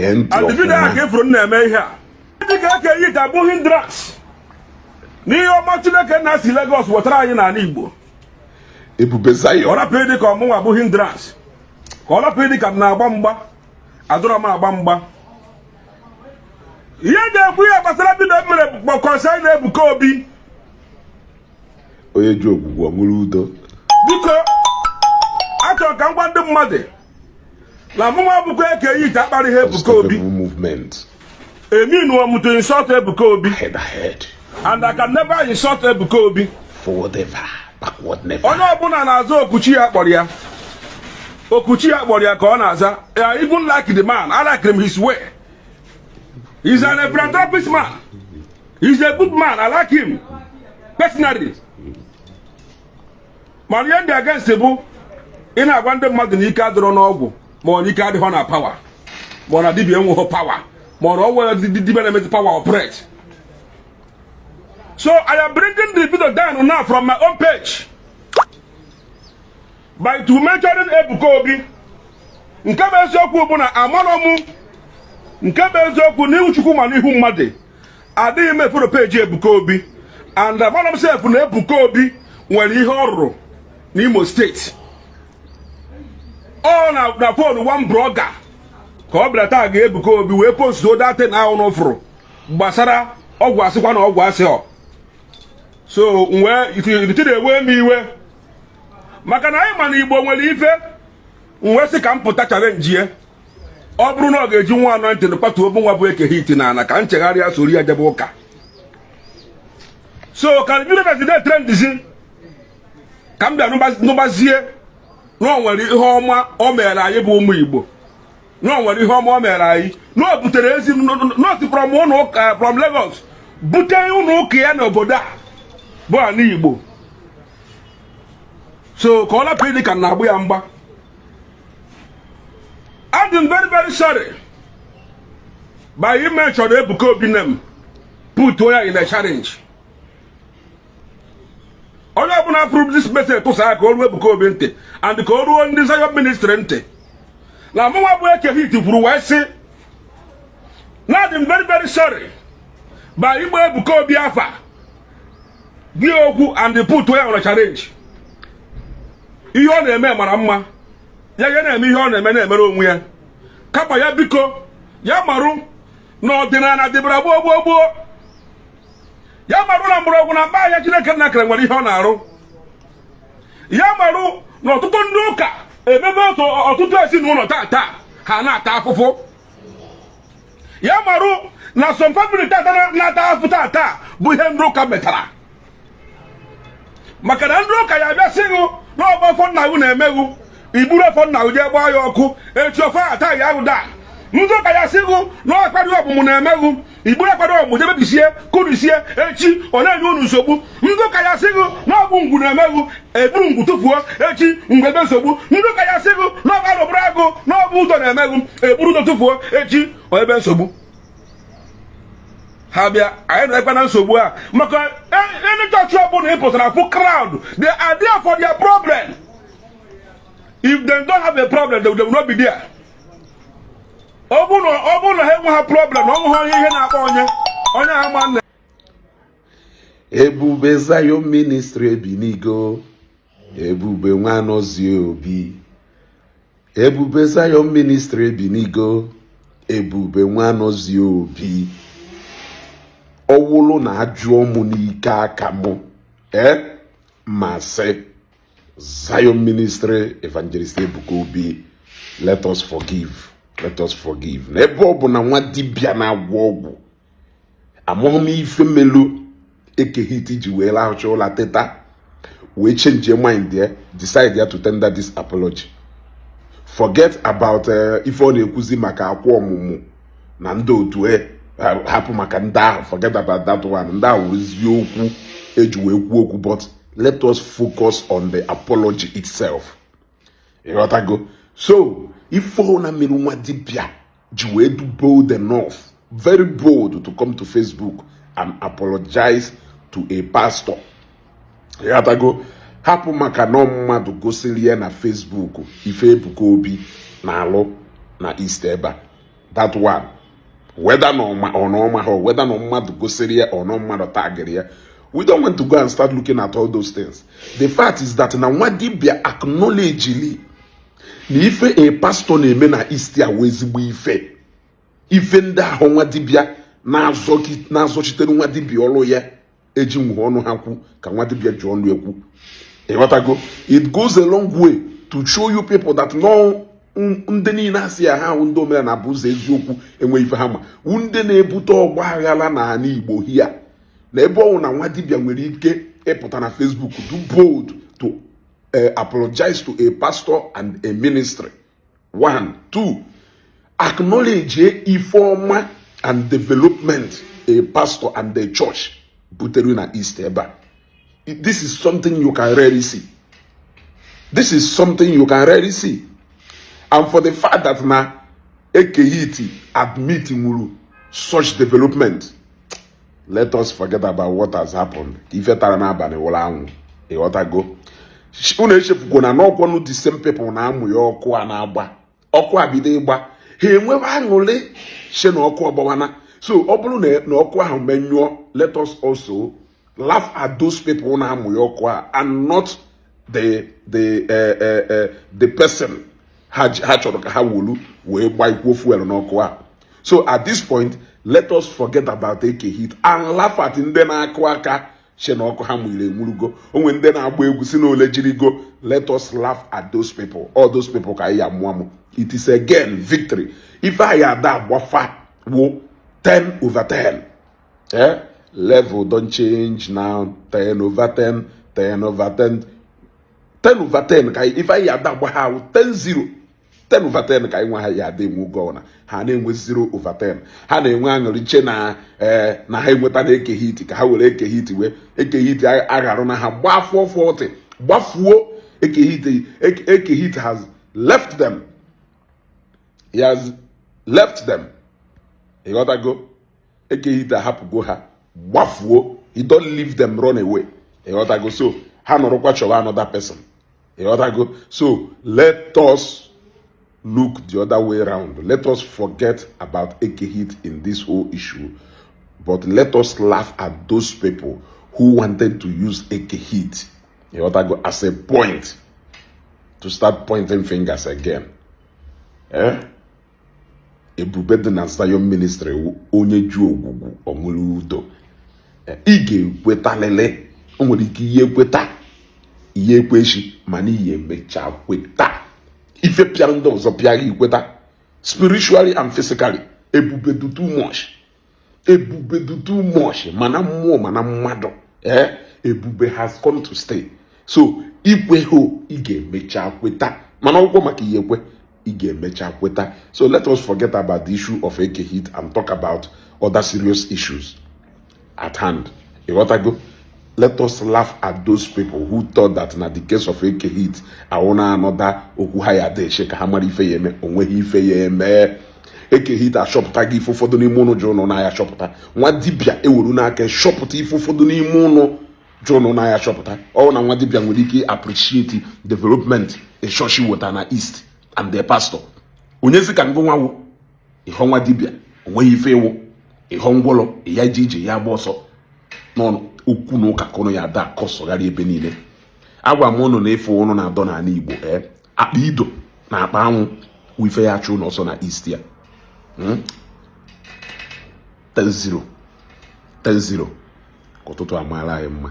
Gee ntị And the video ahụ ọfụma. Ka ifuru m na-eme ihe a dịka Eke Hit abụ hindrance n'ihe ọma Chineke na si Lagos wetara anyị n'ala Igbo. Ebube Ka ọ Zion. rapụ ịdị ka ọmụnwa bụ hindrance, ka ọ rapụ ịdị ka m na-agba mgba. Adọrọ m agba mgba. Ihe ga-ekwu ihe gbasara video m mere bụ concern na Ebuka Obi. Onye ji ogwugwu ọṅụrụ udo. Biko, achọrọ ka m gwa ndị mmadụ na mụnwa bụkwa Eke Hit akparị ihe Ebuka Obi. Unstoppable movement. Eminuo m to insult Ebuka Obi. Head ahead. And I can never insult Ebuka Obi. Forward ever, backward never. Onye ọbụla na-aza okuchi ya kpọrọ ya, okuchi ya kpọrọ ya ka ọ na-aza. I even like the man. I like him, his way. He's an philanthropist man. He's a good man. I like him personally. Mana ihe ndị against bụ ị na-agwa ndị mmadụ na ike adịrọ n'ọgwụ, ma ọ na ike adịghọ na power, ma ọ na dibịa enweghị power, ma ọ na ọ nwere dibịa na-emezi power operate. So I am bringing the video down now from my own page by to mentioning Ebuka Obi. Nke bụ eziokwu bụ na amarọ m. Nke bụ eziokwu n'ihu Chukwu ma n'ihu mmadụ, adịghị m eforo page Ebuka Obi, and amarọ m sef na Ebuka Obi nwere ihe ọ rụrụ n'Imo Steeti. Ọ na phone one blogger ka ọ bịara taa ga Ebuka Obi wee postuo datin ahụ n'ụfụrụ gbasara ọgwụ, asịkwa na ọgwụ asị ọ. So wee ifite na-ewe m iwe maka na anyị ma na Igbo nwere ife. Wee sị ka m pụta challenge ya. Ọ bụrụ na ọ ga-eji nwa anointing kwatuo bụ nwa bụ Eke Hit na ana ka nchegharị ya, soro ya jebe ụka. So ka video na trendizi ka m bịa nụbazie na o nwere ihe ọma o mere anyị bụ ụmụ Igbo, na o nwere ihe ọma o mere anyị, na o butere ezi not from ụlọ ụka, from Lagos bute ụlọ ụka ya n'obodo a bụ ala Igbo. So ka ọ lapụ ịdị ka m na-agbụ ya mgba. I'm very, very sorry by him mention Ebuka Obi name, put ya in a challenge. Onye ọbụla approve this message, tụsa ya ka o ruo Ebuka Obi ntị and ka o ruo ndị Zion Ministry ntị na mụnwa bụ Eke Hit kwuru wee sị na adị m very, very sorry by igba Ebuka Obi afa gị okwu and put ya on a challenge. Ihe ọ na-eme mara mma. Ya ya na-eme ihe ọ na-eme, na-emere onwe ya. Kama ya biko, ya marụ na ọdịnala dịbara gboo gboo gboo. Ya marụ na mgbọrọgwụ na mkpa ahịa Chineke nna kere nwere ihe ọ na-arụ. Ya marụ na ọtụtụ ndị ụka emebe ọtụtụ ezinụlọ taa taa ha na-ata afụfụ. Ya marụ na some family tata na-ata afụ taa taa bụ ihe ndị ụka metara, maka na ndị ụka ya abịa sị gụ na ọbụ afọ nna gị na-emeghu iburu afọ nna gị jee gbaa ya ọkụ echi, ofe ata ya ahụ daa. Ndị ụka ya sị gụ na ọkparị ọmụmụ na-emeghu igburu akparị ọmụmụ jee mebisie kụrisie, echi ọ na-enye unu nsogbu. Ndị ụka ya sị gụ na ọbụ ngwu na-emeghu, eburu ngwu tụfuo, echi ngwu ebe nsogbu. Ndị ụka ya sị gụ na ọbụ arụbụrụ agụ, na ọbụ ụdọ na-emeghu, eburu ụdọ tụfuo, echi ọ ebe nsogbu. Ha bịa, anyị na-ekwe na nsogbu a, maka any church ọbụla ị pụtara fụ crowd, they are there for their problem. If they don't have a problem, they will not be there. Ọ bụrụ na ha enweghị problem, na ọ nweghị onye ihe na-akpọ onye onye ama nna. Ebube Zion Ministry ebinigo. Ebube Nwanọzie Obi. Ebube Zion Ministry ebinigo. Ebube Nwanọzie Obi. Ọwụlụ na ajụọ mụ n'ike aka mụ ee ma sị Zion Ministry, Evangelist Ebuka Obi, let us forgive, let us forgive. N'ebe ọ bụ na nwa dibịa na-agwọ ọgwụ, amụghị m ife melu Eke Hit ji wee rahụcha ụla teta wee change mind ya, decide ya to tender this apology. Forget about ife ọ na-ekwuzi maka akwa ọmụmụ na ndị otu e hapụ maka ndị ahụ. Forget about that one. Ndị ahụ wụrụzie okwu eji wee kwuo okwu, but let us focus on the apology itself. Ịghọtago? So ife na mere nwa dibịa ji wee do bold enough, very bold, to come to Facebook and apologize to a pastor, ịghọtago, hapụ maka na mmadụ gosiri ya na Facebook ife Ebuka Obi na-alụ na East ebe a. That one, whether na ọma ọ na ọma ha, whether na mmadụ gosiri ya ọ na mmadụ tagịrị ya, we don't want to go and start looking at all those things. The fact is that na nwa dibịa acknowledgely na ife a pastor na-eme na East a wee ezigbo ife. Ife ndị ahụ nwa dibịa na-azọchitere nwa dibịa ọrụ ya eji nwuhe ọnụ ha kwu ka nwa dibịa ji ọnụ ekwu. Ịghọtago? It goes a long way to show you people that no, ndị niile asị ya ha ahụ ndị omenala bụ ụzọ eziokwu enwe ife ha ma wu ndị na-ebute ọgba aghara n'ala Igbo hia na ebe ọnwụ na nwa dibịa nwere ike ịpụta na Facebook, do bold to apologize to a pastor and a ministry. One, two, acknowledge ife ọma and development a pastor and a church butere na East ebe a. This is something you can rarely see. This is something you can rarely see. And for the fact that na Eke Hit admit nwuru such development, let us forget about what has happened. Ife tara n'abalị wụrụ anwụ. Ịghọtago? Unu echefukwo na n'ọkwọnụ the same people na-amụ ya ọkụ a na-agba ọkụ a bido ịgba, ha enwebe aṅụrị she na ọkụ ọgbawana. So ọ bụrụ na ọkụ ahụ menyụọ, let us also laugh at those people na-amụ ya ọkụ a and not the person ha chọrọ ka ha wolu wee gbaikwuo fuel n'ọkụ a. So at this point, let us forget about Eke Hit and laugh at ndị na-akụ aka she na ọkụ ha mụrụ enwurugo. Onwe ndị na-agba egwu si na ole jirigo. Let us laugh at those people, all those people ka anyị ya mụọ amụ. It is again victory. Ife anyị ada agbafa wụ 10 over 10. Eh? Level don change now. 10 over 10, 10 over 10, 10 over 10 ka ife anyị ada agba ha wụ 10 0, 10 over 10 ka anyị nwe. Ha ya ada enwe oge ọna ha na-enwe 0 over 10, ha na-enwe aṅụrị che na ee na ha enweta na Eke Hit ka ha were Eke Hit wee Eke Hit agharụ na ha gbaa 440 gbafuo. Eke Hit, Eke Hit has left them. He has left them. Ịghọtago? Eke Hit ahapụgo ha gbafuo. He don't leave them, run away. Ịghọtago? So ha nọrọkwa chọwa another person. Ịghọtago? So let us look the other way round. Let us forget about Eke Hit in this whole issue, but let us laugh at those people who wanted to use Eke Hit, ịghọtago, as a point to start pointing fingers again. Eh? Ebube dị na Zion Ministry wụ onye ju ogwugwu ọṅụrụ udo. Ị ga-ekwetalịlị. O nwere ike ihe ekweta ihe ekwechi, mana ihe emechaa kweta. Ife pịara ndị ọzọ pịara ikweta spiritually and physically. Ebube do too much. Ebube do too much, mana mmụọ mana mmadụ. Ee, ebube has come to stay. So ikwe ho, ị ga-emecha kweta, mana ọgwụkwọ maka ihe ekwe, ị ga-emecha kweta. So let us forget about the issue of Eke Hit and talk about other serious issues at hand. Ịghọtago? Let us laugh at those people who thought that na the case of Eke Hit awụna anọda okwu ha ya adịche ka ha mara ife ya eme. Onweghị ife ya eme. Eke Hit achọpụta gị ife ụfọdụ n'ime ụnụ ji ụnụ n'ahịa chọpụta. Nwa dibịa eweru n'aka chọpụta ife ụfọdụ n'ime ụnụ ji ụnụ n'ahịa chọpụta. Ọ na nwa dibịa nwere ike appreciate development a church weta na East and the pastor onyezi ka ngụ nwawo ịhọ nwa dibịa onweghị ife ịwụ ịhọ ngwụlọ ya ji ije ya gba ọsọ n'ọnụ okwu na ụka kụnụ ya ada akọsọgharị ebe niile. Agwa m ụnụ na efe ụnụ na-adọ n'ala Igbo, ee, akpa ido na akpa anwụ wụ ife ya achụ ụnụ ọsọ na East ya. 10-0 10-0 ka ụtụtụ amaala anyị mma.